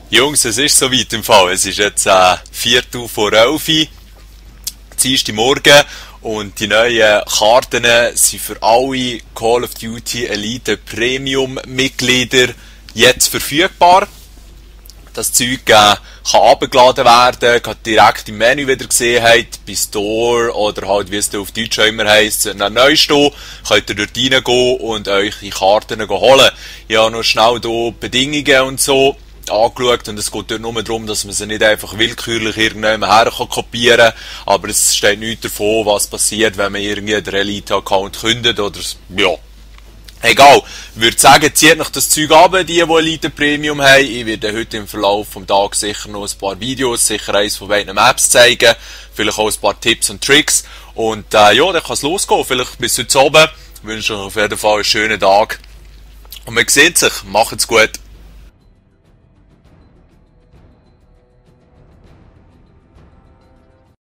Jungs, es ist soweit im Fall. Es ist jetzt Viertel vor 11 Uhr, Dienstagmorgen, und die neuen Karten sind für alle Call of Duty Elite Premium Mitglieder jetzt verfügbar. Das Zeug kann abgeladen werden, kann direkt im Menü wieder gesehen habt, bei Store oder halt, wie es da auf Deutsch auch immer heisst, neu stehen, könnt ihr dort reingehen und euch die Karten holen. Ich habe noch schnell hier Bedingungen und so angeschaut, und es geht dort nur darum, dass man sie nicht einfach willkürlich irgendjemand her kopieren kann, aber es steht nichts davon, was passiert, wenn man irgendwie den Elite-Account kündet oder ja. Egal, ich würde sagen, zieht noch das Zeug ab, die Elite Premium haben. Ich werde heute im Verlauf des Tages sicher noch ein paar Videos, sicher eins von beiden Maps zeigen, vielleicht auch ein paar Tipps und Tricks. Und ja, dann kann es losgehen, vielleicht bis heute Abend. Ich wünsche euch auf jeden Fall einen schönen Tag. Und man sieht sich, macht's gut.